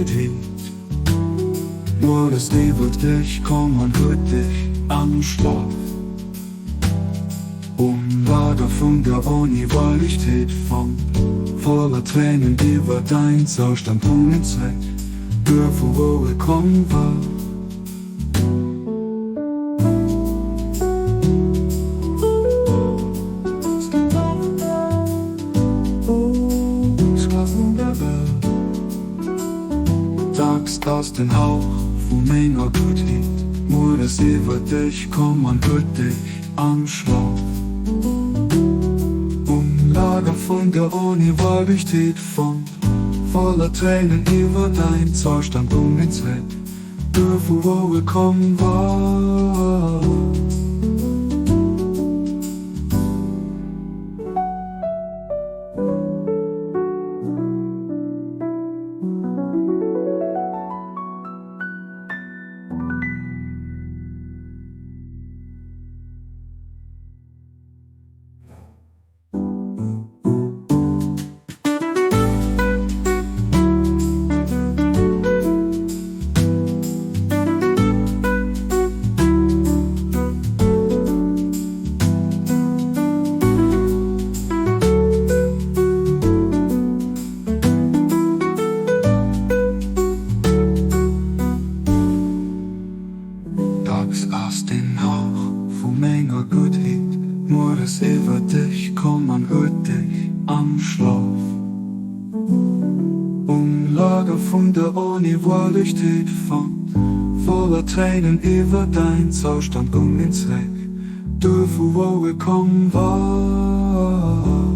Guddheet. Mueres iwwer dech komm an huet dech am Schlaf. Um Lager vun der Oniwallichtheet fonnt. Voller Tréinen iwwer dein Zoustand um en Zweck, duer vu wou e komm war. Dacks ass den Hauch vu menger Guttheet mueres iwwer dech komm an huet dech am Schlaf um Lager vun der Oniwallichtheet fonnt. Voller Tréinen iwwer däin Zoustand um en Zweck. Duer vu wou e komm war. Dacks ass den Hauch vu menger Guttheet mueres iwwer dech komm an huet dech am Schlof um Lager vun der Oniwuerlechtheet fonnt. Voller Tréinen iwwer däin Zoustand goung en zréck, duer vu wou e komm war.